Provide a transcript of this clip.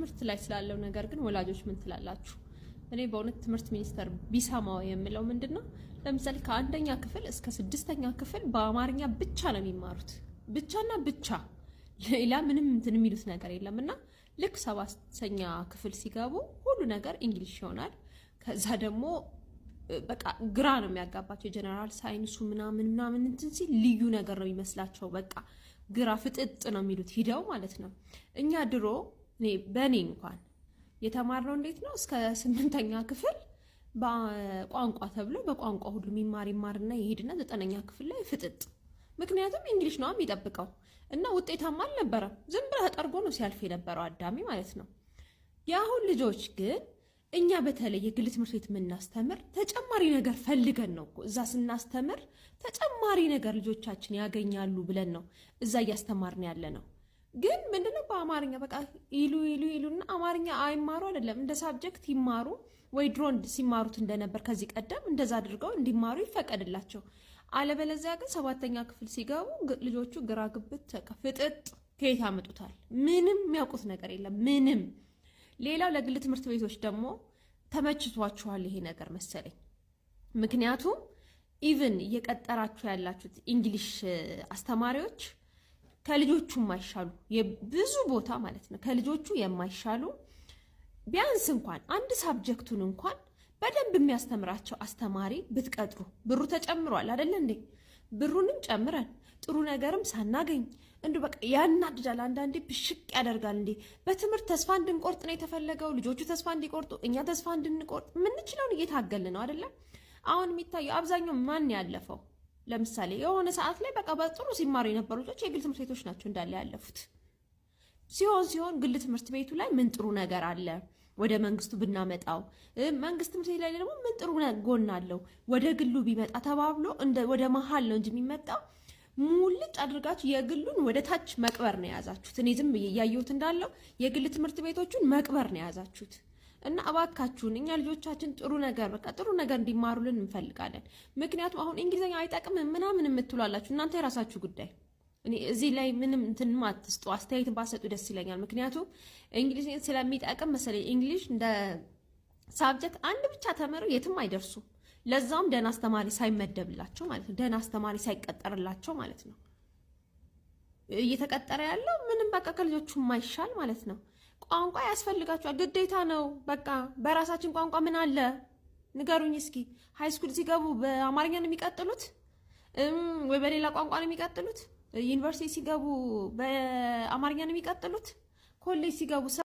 ትምህርት ላይ ስላለው ነገር ግን ወላጆች ምን ትላላችሁ? እኔ በእውነት ትምህርት ሚኒስቴር ቢሰማው የምለው ምንድን ነው፣ ለምሳሌ ከአንደኛ ክፍል እስከ ስድስተኛ ክፍል በአማርኛ ብቻ ነው የሚማሩት፣ ብቻና ብቻ፣ ሌላ ምንም እንትን የሚሉት ነገር የለም። እና ልክ ሰባተኛ ክፍል ሲገቡ ሁሉ ነገር English ይሆናል። ከዛ ደግሞ በቃ ግራ ነው የሚያጋባቸው። የ general science ኡ ምናምን ምናምን እንትን ሲል ልዩ ነገር ነው የሚመስላቸው። በቃ ግራ ፍጥጥ ነው የሚሉት ሂደው ማለት ነው። እኛ ድሮ እኔ በእኔ እንኳን የተማርነው እንዴት ነው? እስከ ስምንተኛ ክፍል በቋንቋ ተብሎ በቋንቋ ሁሉ የሚማር ይማርና ይሄድና ዘጠነኛ ክፍል ላይ ፍጥጥ። ምክንያቱም English ነው የሚጠብቀው እና ውጤታማ አልነበረም። ዝም ብለህ ተጠርጎ ነው ሲያልፍ የነበረው አዳሚ ማለት ነው። የአሁን ልጆች ግን እኛ በተለይ የግል ትምህርት ቤት የምናስተምር ተጨማሪ ነገር ፈልገን ነው እኮ፣ እዛ ስናስተምር ተጨማሪ ነገር ልጆቻችን ያገኛሉ ብለን ነው እዛ እያስተማርን ያለ ነው። ግን ምንድነው፣ በአማርኛ በቃ ይሉ ይሉ ይሉና አማርኛ አይማሩ አይደለም፣ እንደ subject ይማሩ ወይ ድሮ ሲማሩት እንደነበር ከዚህ ቀደም እንደዛ አድርገው እንዲማሩ ይፈቀድላቸው። አለበለዚያ ግን ሰባተኛ ክፍል ሲገቡ ልጆቹ ግራ ግብት ፍጥጥ፣ ከየት ያመጡታል? ምንም የሚያውቁት ነገር የለም። ምንም። ሌላው ለግል ትምህርት ቤቶች ደግሞ ተመችቷችኋል ይሄ ነገር መሰለኝ። ምክንያቱም even እየቀጠራችሁ ያላችሁት English አስተማሪዎች ከልጆቹ የማይሻሉ፣ ብዙ ቦታ ማለት ነው፣ ከልጆቹ የማይሻሉ፣ ቢያንስ እንኳን አንድ subject ኡን እንኳን በደንብ የሚያስተምራቸው አስተማሪ ብትቀጥሩ፣ ብሩ ተጨምሯል አይደለ እንዴ? ብሩንም ጨምረን ጥሩ ነገርም ሳናገኝ እንዱ በቃ ያናድዳል። አንዳንዴ ብሽቅ ያደርጋል። እንዴ፣ በትምህርት ተስፋ እንድንቆርጥ ነው የተፈለገው? ልጆቹ ተስፋ እንዲቆርጡ፣ እኛ ተስፋ እንድንቆርጥ የምንችለውን እየታገልን ነው አይደለም? አሁን የሚታየው አብዛኛው ማን ያለፈው፣ ለምሳሌ የሆነ ሰዓት ላይ በቃ በጥሩ ሲማሩ የነበሩ ልጆች የግል ትምህርት ቤቶች ናቸው እንዳለ ያለፉት። ሲሆን ሲሆን ግል ትምህርት ቤቱ ላይ ምን ጥሩ ነገር አለ ወደ መንግስቱ ብናመጣው፣ መንግስት ትምህርት ቤት ላይ ደግሞ ምን ጥሩ ጎን አለው ወደ ግሉ ቢመጣ ተባብሎ ወደ መሀል ነው እንጂ የሚመጣው፣ ሙልጭ አድርጋችሁ የግሉን ወደ ታች መቅበር ነው የያዛችሁት። እኔ ዝም ብዬ እያየሁት እንዳለው የግል ትምህርት ቤቶቹን መቅበር ነው የያዛችሁት። እና እባካችሁን እኛ ልጆቻችን ጥሩ ነገር፣ በቃ ጥሩ ነገር እንዲማሩልን እንፈልጋለን። ምክንያቱም አሁን እንግሊዝኛ አይጠቅምም ምናምን የምትሉ አላችሁ፣ እናንተ የራሳችሁ ጉዳይ። እኔ እዚህ ላይ ምንም እንትን አትስጡ፣ አስተያየት ባሰጡ ደስ ይለኛል። ምክንያቱም እንግሊዝኛ ስለሚጠቅም መሰለኝ English እንደ subject አንድ ብቻ ተምረው የትም አይደርሱም። ለዛውም ደህና አስተማሪ ሳይመደብላቸው ማለት ነው፣ ደህና አስተማሪ ሳይቀጠርላቸው ማለት ነው። እየተቀጠረ ያለው ምንም በቃ ከልጆቹ የማይሻል ማለት ነው። ቋንቋ ያስፈልጋቸዋል፣ ግዴታ ነው። በቃ በራሳችን ቋንቋ ምን አለ ንገሩኝ እስኪ። High school ሲገቡ በአማርኛ ነው የሚቀጥሉት ወይ በሌላ ቋንቋ ነው የሚቀጥሉት? ዩኒቨርሲቲ ሲገቡ በአማርኛ ነው የሚቀጥሉት? ኮሌጅ ሲገቡ